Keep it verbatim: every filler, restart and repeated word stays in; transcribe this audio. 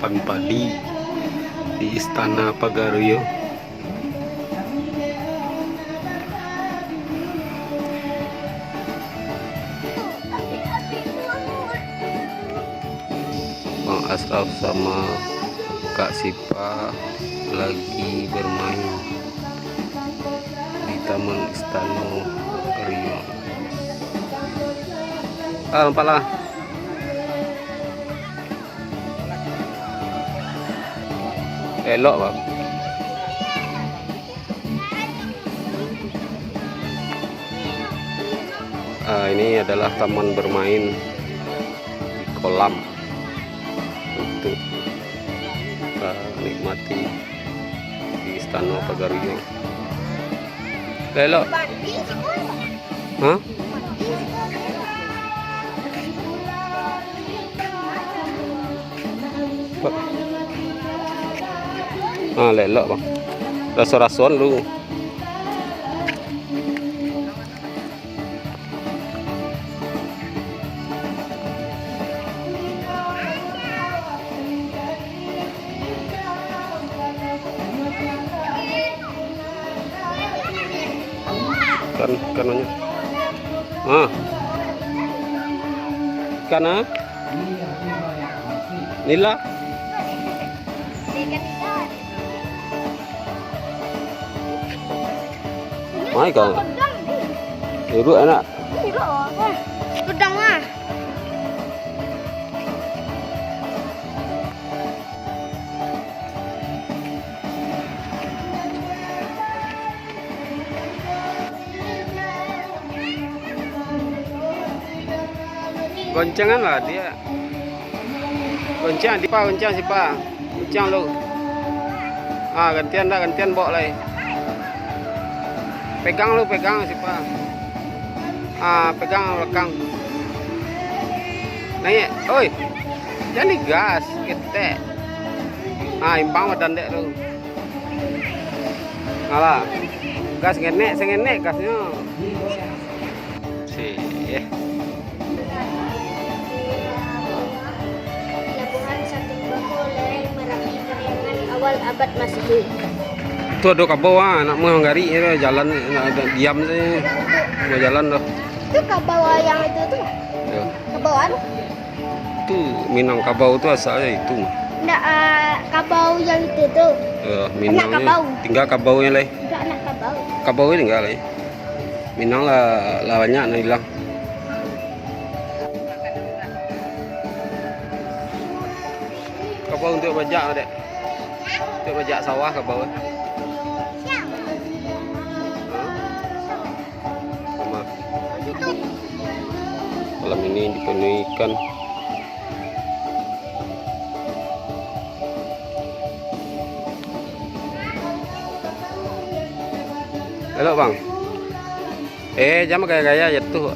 Padi di Istana Pagaruyuang. Bang Asraf sama Kak Sipa lagi bermain di Taman Istana Pagaruyuang. Ah, nampak lah. Elok, Bang. Ah, ini adalah taman bermain di kolam untuk, ah, nikmati di Istana Pagaruyuang. Elok. Hah? Ah, lelok, Bang. Raso-rasoan lu. Ikan, ikan banyak. Ah. Ikan, ah? Nila. Mai kan. Duduk anak. Udang lah. Goncengan lah dia. Gonceng, Sipa, gonceng, Sipa. Gonceng lu. Ah, gantian dah, gantian bok lai. Pegang lu, pegang, Sipa. Ah, pegang belakang. Naik, oi. Jangan digas, ketek. Ah, imbang badan dek tu. Alah. Gas ngenek, sengenek gasnyo. Si, eh. Pelabuhan Satu Bako, lereng Marapi, Pariangan, awal abad Masehi. Tu ado kabau ah, nak manggarik je lah, jalan nak, nak diam saja. Mau jalan tu. Tu kabau yang itu tu. Ya. Kabau anu? Tu Minangkabau tu asalnya itu. Ndak, ah, kabau yang itu tu. Ya, anak Minang ni. Kabau. Tinggal kabau yang lain. Itu anak kabau. Kabau ni tinggal lain. Minang lah, lah banyak nak hilang. Kabau untuk bajak, dek. Untuk bajak sawah kabau. Rumah. Malam ini dipenuhi ikan. Elok, Bang. Eh, jangan gaya-gaya jatuh.